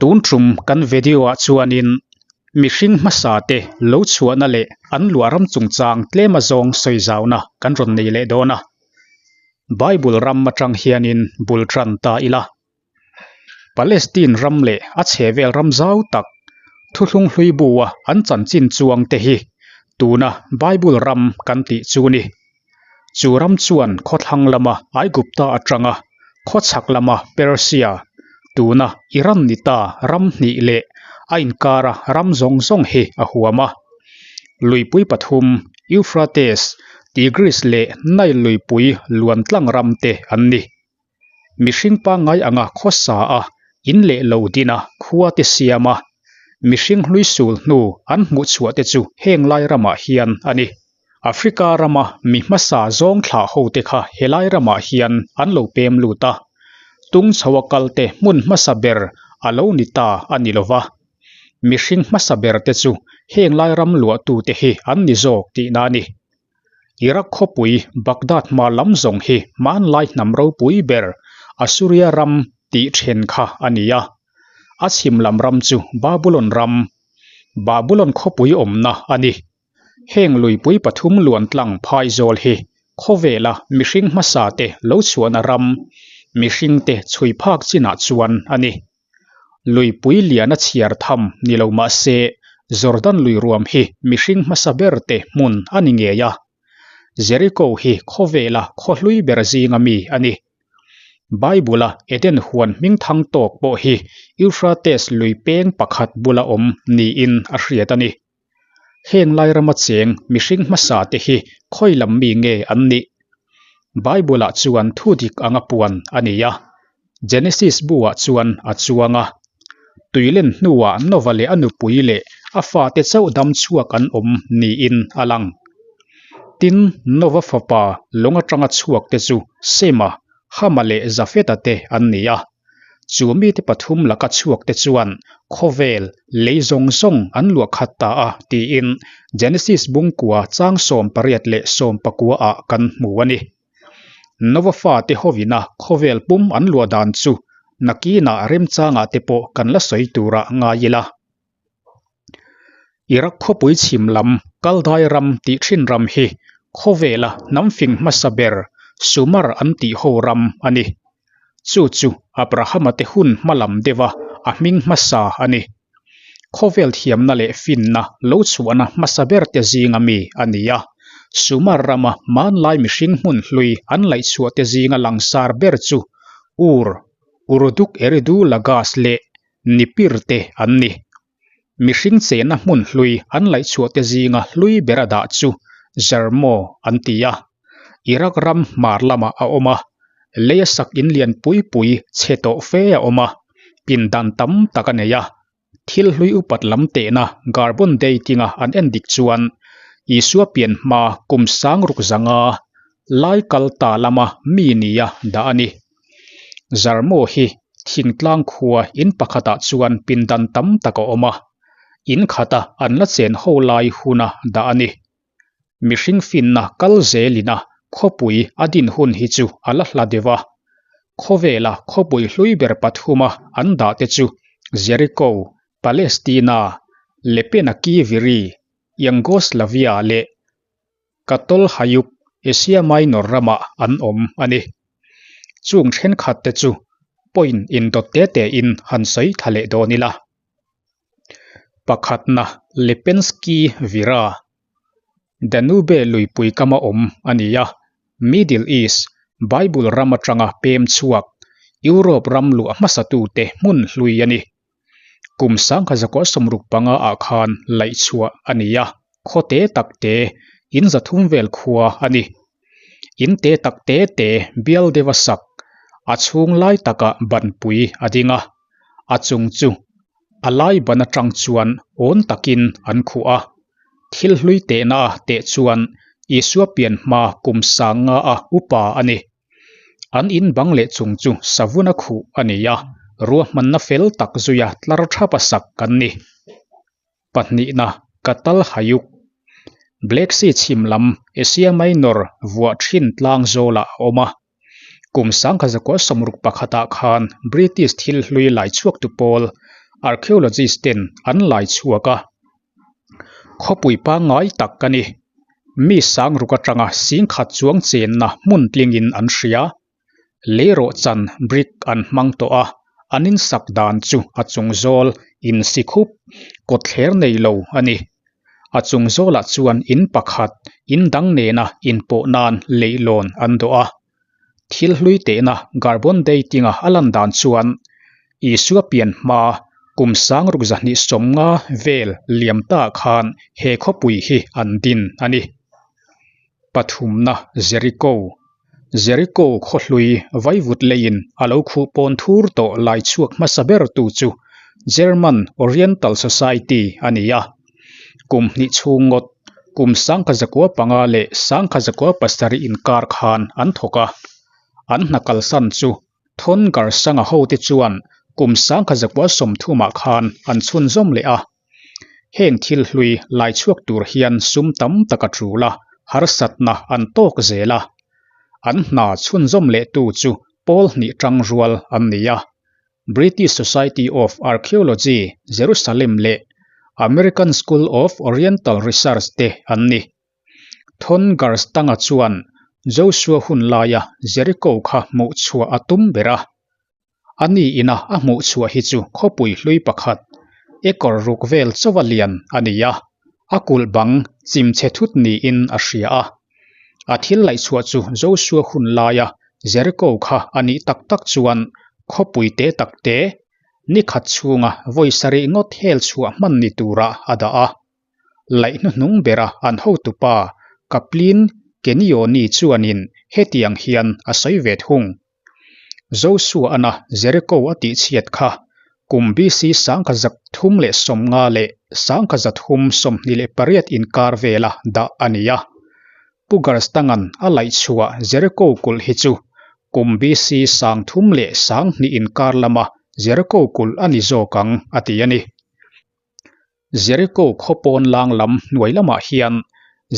Tun tum kan video ah chuanin mihring hmasa te lo chhuahna leh an luah ram chungchang tlem azawng sawi zauna kan rawn nei leh dawn a. Bible ram atang hianin bul tan ta ila. Palestine ram leh a chhehvel ram zau tak thuthlung hlui bua an chanchin chuang te hi tuna Bible ram kan tih chu ni. Chu ram chuan khawthlang lama Aigupta atanga khawchhak lama Persia, tuna Iran ni ta ram hnih leh a inkara ram zawng zawng hi a huam a. Luipui pathum, Euphrates, Tigris leh Nile luipui luan tlang ram te an ni. Mihring pangngai anga khawsa a, in leh lo din a, khua te siam a, mihring hlui sul hnu an hmuh chhuah te chu heng lai ramah hian a ni. Africa rama mi hmasa zawng thlah ho te kha helai ramah hian an lo pem lut a, tung chho a kal te hmun hmasa ber a lo ni ta a ni lova. Mihring hmasa ber te chu heng lai ram luahtu te hi an ni zawk tihna a ni. Iraq khawpui Baghdad hma lam zawng hi hmanlai hnam ropui ber Assuria ram tih then kha a ni a. A chhim lam ram chu Babulon ram, Babulon khawpui awmna a ni. Heng luipui pathum luan tlang phaizawl hi khawvela mihring hmasa te lo chhuahna ram, mihringte chhui phak chinah chuan a ni. Luipui lian a chhiar tham ni lo mah se, Jordan lui ruam hi mihring hmasa ber te hmun a ni ngei a. Jericho hi khawvela khaw hlui ber zinga mi a ni. Bible-a Eden huan hming thang tawk pawh hi Euphrates lui peng pakhat bula awm niin a hriat a ni. Heng lai rama cheng mihring hmasa te hi khawi lam mi nge an nih? Bible-ah chuan thu dik anga puan a ni a, Genesis bu-ah chuan a chuang a. Tuilen hnuah Nova leh a nupui leh a fate chauh dam chhuak an awm niin a lang. Tin, Nova fapa lawng atanga chhuak te chu Sema, Hama leh Jafeta te an ni a. Chu mite pathum laka chhuak te chuan khawvel lei zawng zawng an luah khat ta a tiin Genesis bungkua chang 18 leh 19 ah kan hmu a ni. Nova fate hovina khawvel pum an luah dan chu nakinah remchangah te pawh kan la sawi turah ngai ila. Iraq khawpui chhim lam Kaldai ram tih thin ram hi khawvela hnam fing hmasa ber Sumer an tih ho ram a ni. Chu chu Abrahama te hun hma lam deuha a hming hmasa a ni. Khawvel thiamna leh finna lo chhuahna hmasa ber te zinga mi a ni a. Sumer rama hmanlai mihring hmun hlui an laihchhuah te zinga langsar ber chu Ur, Uruduk Eridu Lagash leh Nipir te an ni. Mihring chehna hmun hlui an laihchhuah te zinga hlui ber a dah chu Jarmo an ti a. Iraq ram hmar lamah a awm a, leia sak in lian pui pui chhe tawh fe a awm a, pindan tam tak a nei a. Thil hlui upat lam tehna carbon dating-a an en dik chuan Isua pian hma kum sang ruk zanga lai kal ta lama mi nia dah a ni. Zarmo hi thingtlang khua in pakhatah chuan pindan tam tak a awm a, in khata an la chen ho lai huna dah a ni. Mihring finna kal zelina khawpui a din hun hi chu a la hla deuh a. Khawvela khawpui hlui ber pathuma an dah te chu Jericho, Palestina, Lepenakiviri, Yugoslavia leh Çatalhöyük, Asia Minor ramah an awm a ni. Chung thenkhat te chu point indawt te te in han sawi thla leh dawn ila. Pakhatna Lepenski Vira, Danube luipui kama awm a ni a, Middle East, Bible ram atanga pem chhuak, Europe ram luah hmasatute hmun hlui a ni. Kum 1965 ah khan laih chhuah a ni a, khaw te tak te, in zathum vel khua a ni. In te tak te te bial deuh a sak, a chhung lai takah banpui a ding a, a chung chu a lai ban atang chuan awn takin an khuh a. Thil hlui tehna a teh chuan Isua pian hma kum sanga a upa a ni. An in bang leh chung chu savun a khuh a ni a, ruahmanna fel tak zuia tlar thap a sak kan ni. Pahnihna, Çatalhöyük, Black Sea chhim lam Asia Minor vuah thin tlang zawlah a awm a. Kum 1961 khan British thil hlui lai chhuaktu pawl Archaeologist ten an lai chhuak a. Khawpui pangngai tak a ni. Mi sang ruk atanga singkhat chuang chenna hmun tlingin an hria. Leirawh chan brick an hmang tawh a, an insak dan chu a chung zawl insi khup kawtthler nei lo a ni. A chung zawlah chuan in pakhat in dang nena inpawh nan leihlawn an dawh a. Thil hlui tehna carbon dating-a a lan dan chuan Isua pian hma kum sangruk zahnih sawmnga vel liam ta khan he khawpui hi an din a ni. Pathumna Jericho Jericho khaw hlui vaivut leiin a lo khuh pawn thur tawh lai chhuak hmasa ber tu chu German Oriental Society a ni a. Kum hnih chhung ngawt kum sangkha zakua panga leh sangkha zakua pasarih inkar khan an thawk a. An hna kalsan chu Thawn Garsanga hote chuan kum sangkha zakua sawmthumah khan an chhunzawm leh a. Heng thil hlui lai chhuak tur hian sum tam tak a tul a, harsatna an tawk zel a. An hna chhunzawm lehtu chu pawl hnih tang rual an ni a. British Society of Archaeology, Jerusalem leh American School of Oriental Research te an ni. Thon Garstanga chuan Joshua hun laia Jericho kha hmuh chhuah a tum ber a. A ni ina a hmuh chhuah hi chu khawpui hlui pakhat, acre ruk vel chauha lian a ni a, a kulh bang chim chhe thut niin a hria a. A thil laih chhuah chu Joshua hun laia Jericho kha a nih tak tak chuan khawpui te tak te, ni khat chhunga vawi sarih ngawt hel chhuah hman ni turah a dah a. Laih hnuhnung bera an hotupa Kaplin Kenioni chuanin hetiang hian a sawi ve thung. Joshua-ana Jericho a tihchhiat kha kum BC 1350 leh 1328 inkar vela dah a ni a. Pu Garstanga'n a laihchhuah Jericho kulh hi chu kum BC 3002 inkar lama Jericho kulh a ni zawk ang a ti a ni. Jericho khaw pawn lang lam hnuai lamah hian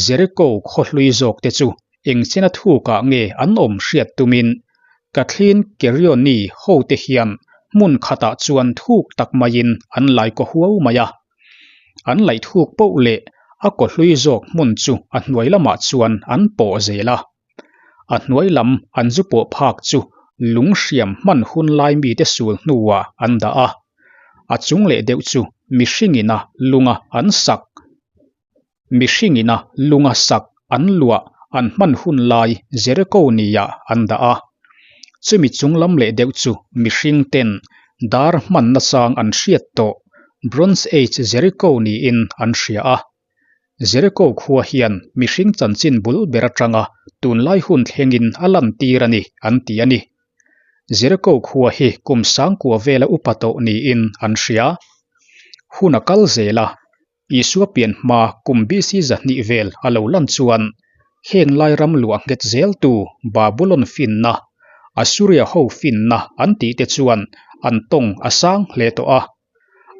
Jericho khaw hlui zawk te chu engchena thukah nge an awm hriat tumin Kathleen Kerioni ho te hian hmun khatah chuan thuk tak maiin an lai kaw huau mai a. An laih thuk poh leh a kaw hlui zawk hmun chu a hnuai lamah chuan an pawh zel a. A hnuai lam an zu pawh phak chu lung hriam hman hun lai mite sul hnuah an dah a. A chung leh deuh chu mihringina lunga an sak mihringina lunga sak an luah an hman hun lai Jericho niah an dah a. Chumi chung lam leh deuh chu mihring ten dar hman nachang an hriat tawh Bronze Age Jericho niin an hria a. Jericho khua hian mihring chanchin bul ber atanga tunlai hun thlengin a lantir a ni an ti a ni. Jericho khua hi kum sangkua vela upa tawh niin an hria. Hun a kal zel a, Isua pian hma kum BC 200 vel a lo lan chuan heng lai ram luah nghet zeltu Babulon finna, Assuria ho finna an tih te chuan an tawng a sang hle tawh a.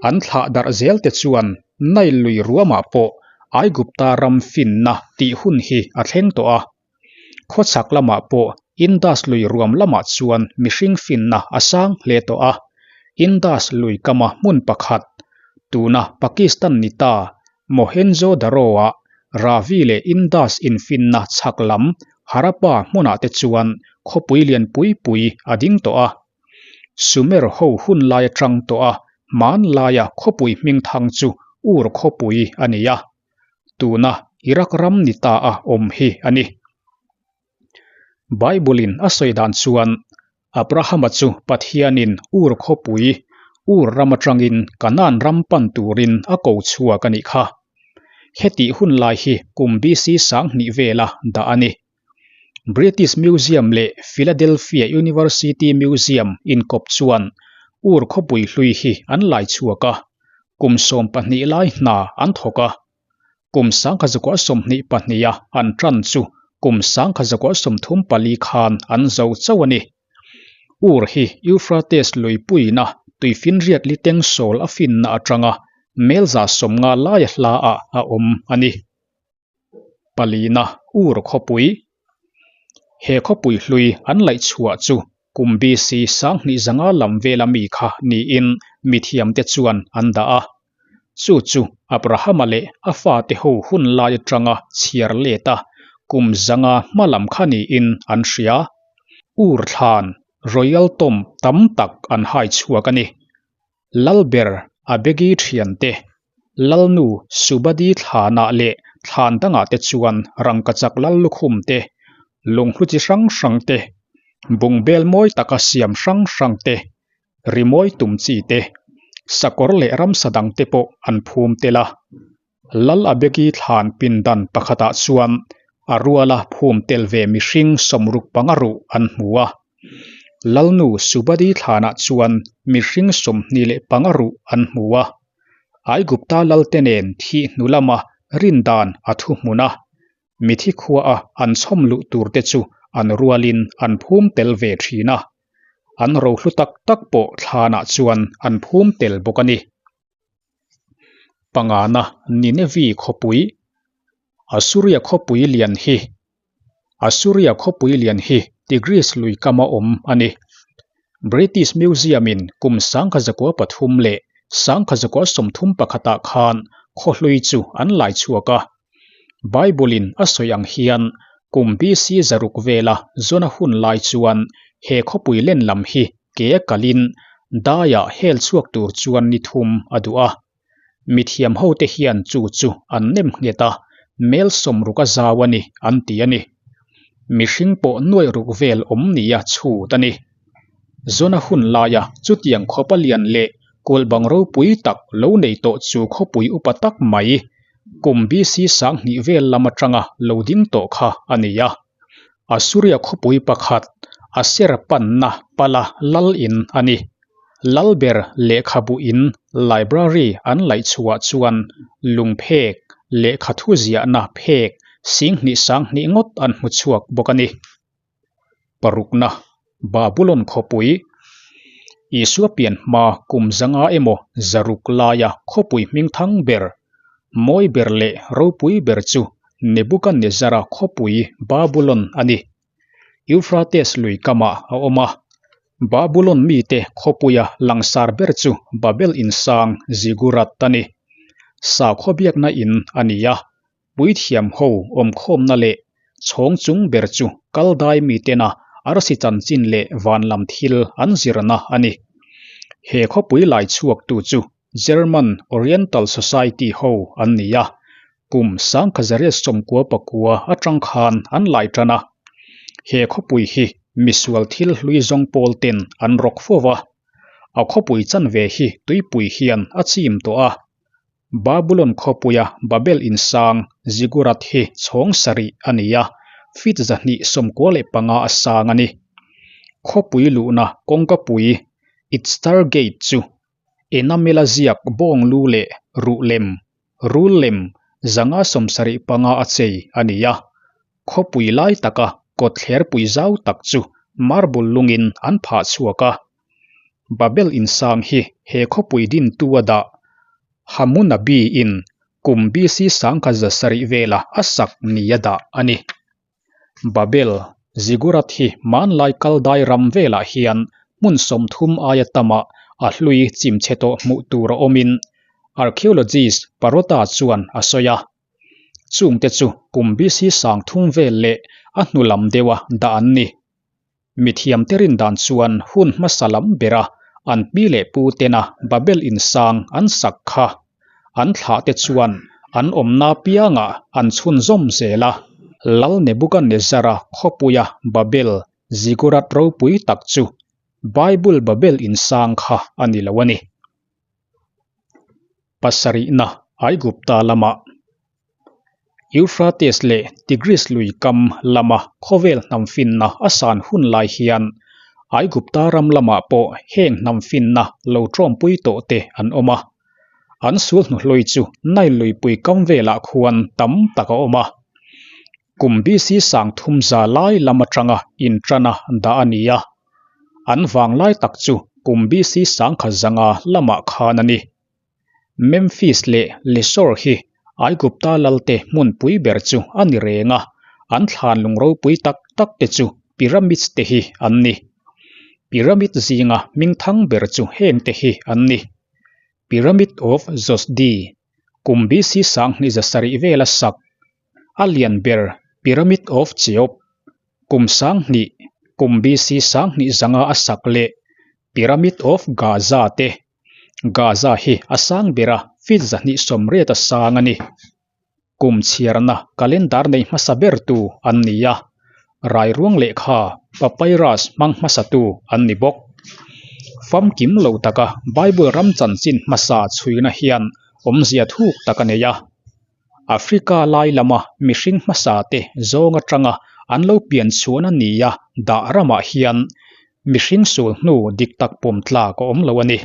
An thlah darh zel te chuan Nile lui ruamah pawh Aigupta ram finna tih hun hi a thleng tawh a. Khawchhak lamah pawh Indus lui ruam lamah chuan mihring finna a sang hle tawh a. Indus lui kama hmun pakhat, tuna Pakistan ni ta Mohenjo-daro-ah Ravi leh Indus infinna chhak lam Harappa hmunah te chuan khawpui lian pui pui a ding tawh a. Sumer ho hun lai atang tawh a hmanlaia khawpui hming thang chu Ur khawpui a ni a, tuna Iraq ram ni ta a awm hi a ni. Bible-in a sawi dan chuan Abrahama chu Pathianin Ur khawpui, Ur ram atangin Kanaan ram pan turin a ko chhuak a nih kha. Hetih hun lai hi kum BC 2000 vela dah a ni. British Museum leh Philadelphia University Museum inkawp chuan Ur khawpui hlui hi an lai chhuak a, kum 12 lai hna an thawk a. Kum 1922 a an tan chu kum 1934 khan an zo chauh a ni. Ur hi Euphrates luipuina tuifinriat liteng sawl a finna atanga melza 50 laia hlaah a awm a ni. Palina Ur khawpui. He khawpui hlui an laih chhuah chu kum BC 2500 lam vela mi kha niin mithiamte chuan an dah a. Chu chu Abrahama leh a fate ho hun lai atanga chhiar let a, kum 500 hma lam kha niin an hria. Ur thlan, Royal Tomb, tam tak an hai chhuak a ni. Lalber Abegi thiante, Lalnu Subadi thlanah leh thlan dangah te chuan rangkachak lal lukhum te, lunghlu chi hrang hrang te, bungbel mawi taka siam hrang hrang te, rimawi tum chi te, sakawr leh ramsa dang te pawh an phum tel a. Lal Abegi thlan pindan pakhatah chuan a ruala phum tel ve mihring 65 ruh an hmu a. Lalnu Subadi thlanah chuan mihring 25 ruh an hmu a. Aigupta lalte nen thih hnu lama rindan a thuhmun a. Mithi khuaa an chhawm luh turte chu an rualin an phum tel ve thin a. An rohlu tak tak pawh thlanah chuan an phum tel bawk a ni. Pangana Ninevi khawpui, Assuria khawpui lian hi Assuria khawpui lian hi Tigris lui kama awm a ni. British Museum-in kum 1903 leh 1931 ah khan khawhlui chu an lai chhuak a. Bible-in a sawi ang hian kum BC 600 vela Jona hun lai chuan he khawpui len lam hi ke a kalin daiah hel chhuak tur chuan ni thum a duh a. Mithiam hote hian chu chu an nem nghet a, mel 60 a zau a ni an ti a ni. Mihring pawh nuaih ruk vel awm nia chhut a ni. Jona hun laia chutiang khawpa lian leh kulhbang ropui tak lo nei tawh chu khawpui upa tak mai, kum BC 2000 vel lam atanga lo ding tawh kha a ni a. Assuria khawpui pakhat, Aser panna pala lal in a ni. Lalber lehkhabu in library an laih chhuah chuan lungphek, lehkha thu ziahna phek 2000 2000 ngawt an hmu chhuak bawk a ni. Parukna, Babulon khawpui. Isua pian hma kum 500 emaw 600 laia khawpui hmingthang ber, mawi ber leh ropui ber chu Nebuchadnezzar-a khawpui Babulon a ni. Euphrates lui kamah a awm a. Babulon mite khawpuia langsar ber chu Babel insang Ziggurat a ni. Sakhaw biakna in a ni a, puithiam ho awmkhawmna leh chhawng chung ber chu Kaldai mitena arsi chanchin leh van lam thil an zirna a ni. He khawpui lai chhuaktu chu German Oriental Society ho an ni a, kum 1999 atang khan an lai tan a. He khawpui hi misual thil hlui zawng pawl ten an rawk fo va. A khawpui chanve hi tuipui hian a chim tawh a. Babulon khawpuia Babel insang Ziggurat hi chhawng sarih a ni a, feet 295 a sang a ni. Khawpui luhna kawngkapui Ishtar Gate chu enamel a ziak bawng lu leh ruh lem, rul lem, 575 a chei a ni a. Khawpui lai taka kawtthlerpui zau tak chu marble lungin an phah chhuak a. Babel insang hi he khawpui dintu a dah Hammurabi-in kum BC 1700 vela a sak nia dah a ni. Babel, Ziggurat hi hmanlai Kaldai ram velah hian hmun 30 aia tamah a hlui chimchhe tawh hmuh tur a awmin archaeologist Parota chuan a sawi a. Chungte chu kum BC 3000 vel leh a hnu lam deuha dah an ni. Mithiamte rin dan chuan hun hmasa lam bera an pi leh pu tena Babel insang an sak kha. An thlahte chuan an awmna piangah an chhunzawm zel a. Lal Nebuchadnezzar-a khawpuia Babel ziggurat ropui tak chu Bible Babel insang kha a ni lo a ni. Pasarihna Aigupta lamah Euphrates leh Tigris lui kam lama khawvel hnam finna a san hun lai hian Aigupta ram lamah pawh heng hnam finna lo tawmpui tawh te an awm a. An sul hnuhlui chu Nile luipui kam velah khuan tam tak a awm a. Kum BC 3300 lai lam atanga inṭana dah a ni a. An vang lai tak chu kum BC 1100 lamah khan a ni. Memphis leh Luxor hi Aigupta lalte hmunpui ber chu a ni reng a, an thlan lung ropui tak tak te chu pyramids te hi an ni. Pyramid zinga hmingthang ber chu hengte hi an ni, Pyramid of Zosdi, kum BC 2700 vela sak, a lian ber Pyramid of Cheops, kum 2000, kum BC 2500 a sak leh Pyramid of Gaza te. Gaza hi a sang ber a, feet 280 a sang a ni. Kum chhiarna calendar nei hmasa bertu an ni a, rairuang lehkha papyrus hmang hmasatu an ni bawk. Famkim lo taka Bible ram chanchin hmasa chhuina hian awmzia thuk tak a nei a. Africa lai lama mihring hmasa te zawng atanga an lo pian chhuahna nia dah ramah hian mihring sul hnu dik tak pawm tlak a awm lo a ni.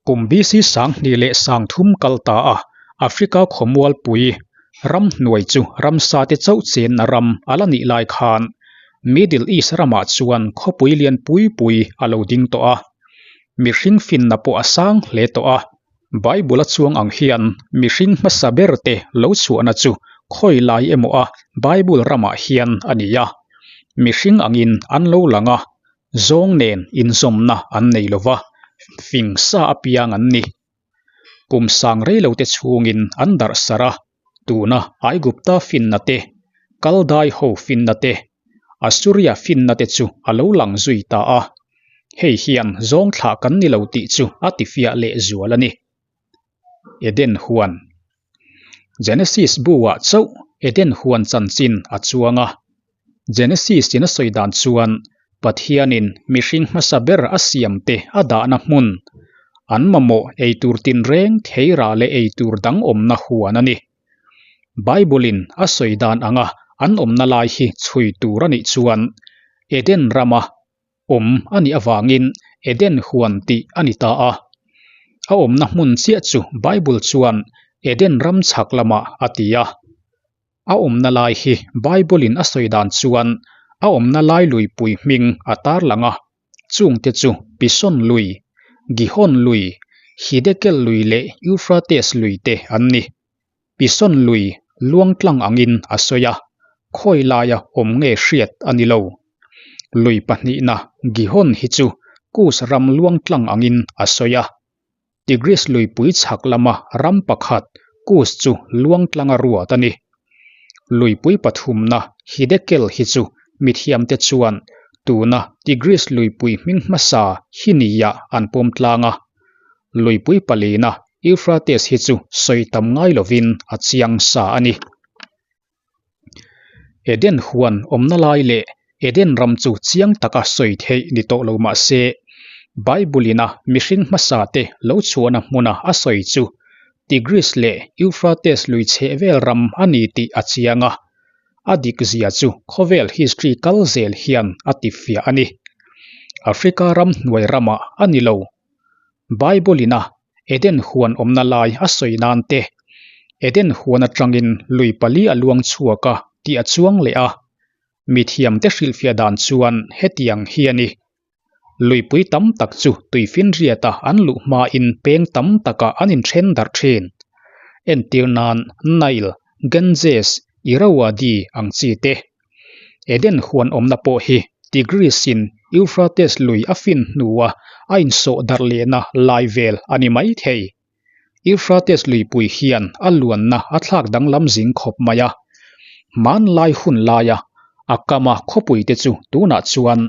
Kum BC 2030 kal ta a, Africa khawmualpui ramhnuai chu ramsa te chauh chenna ram a la nih lai khan Middle East ramah chuan khawpui lian pui pui a lo ding tawh a, mihring finna pawh a sang hle tawh a. Bible a chuang ang hian mihring hmasa ber te lo chhuahna chu khawi lai emaw a Bible ramah hian a ni a, mihring angin an lo lang a, Zawng nen inzawmna an nei lo va, fing sa apiang an ni. Kum sang rei lo te chhungin an darh sarh a, tuna Aigupta finna te, Kaldai ho finna te, Assuria finna te chu a lo lang zui ta a. Hei hian zawng thlah kan ni lo tih chu a tifiah leh zual a ni. Eden huan Genesis bu-ah chauh Eden huan chanchin a chuang a. Genesis-in a sawi dan chuan Pathianin mihring hmasa ber a siamte a dahna hmun, an mamawh eitur tinreng theirah leh eitur dang awmna huan a ni. Bible-in a sawi dan anga an awmna lai hi chhui tur a nih chuan Eden rama awm a nih avangin Eden huan tih a ni ta a. A awmna hmun chiah chu Bible chuan Eden ram chhak lamah a ti a. A awmna lai hi Bible-in a sawi dan chuan a awmna lai luipui hming a tarlang a, chungte chu Pison lui, Gihon lui, Hidekel lui leh Euphrates lui te an ni. Pison lui luangtlang angin a sawi a, khawi laia awm nge hriat a ni lo. Lui pahnihna Gihon hi chu Kus ram luangtlang angin a sawi a. Tigris luipui chhak lama ram pakhat Kus chu luangtlanga ruat a ni. Luipui pathumna Hidekel hi chu mithiamte chuan tuna Tigris luipui hming hmasa hi niah an pawm tlang a. Luipui palina Euphrates hi chu sawi tam ngai lovin a chiang sa a ni. Eden huan awmna lai leh Eden ram chu chiang taka sawi theih ni tawh lo mah se, Bible-in a mihring hmasa te lo chhuahna hmuna a sawi chu Tigris leh Euphrates lui chhehvel ram a ni tih a chiang a, a dik zia chu khawvel history kal zel hian a tifiah a ni. Africa ram hnuai ramah a ni lo. Bible-in a Eden huan awmna lai a sawi nan te, Eden huan atangin lui pali a luang chhuak a tih a chuang leh a. Mithiamte hrilhfiah dan chuan hetiang hi a ni. Luipui tam tak chu tuifinriata an luh hmain peng tam takah an inthen darh thin. Entir nan Nile, Ganges, Irrawaddy ang chi te. Eden huan awmna pawh hi Tigris-in Euphrates lui a fin hnua a insawh darh lehna lai vel a ni mai thei. Euphrates luipui hian a luanna a thlak danglam zing khawp mai a. Hmanlai hun laia a kama khawpuite chu tunah chuan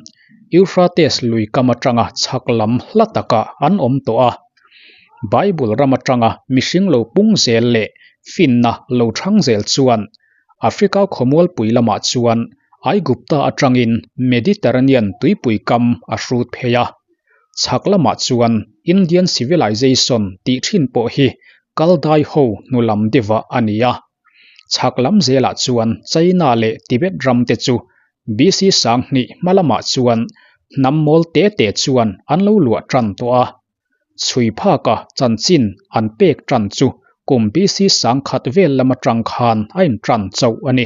Euphrates lui kam atanga chhak lam hla takah an awm tawh a. Bible ram atanga mihring lo pung zel leh finna lo thang zel chuan Africa khawmualpui lamah chuan Aigupta atangin Mediterranean tuipui kam a hrut phei a. Chhak lamah chuan Indian civilization tih thin pawh hi kaldai ho hnu lam deuhah a ni a. Chhak lam zelah chuan China leh Tibet ram te chu BC 2000 hma lamah chuan hnam mawl te te chuan an lo luah tan tawh a. Chhui phaka chanchin an pek tan chu kum BC 1000 vel lam atang khan a intan chauh a ni.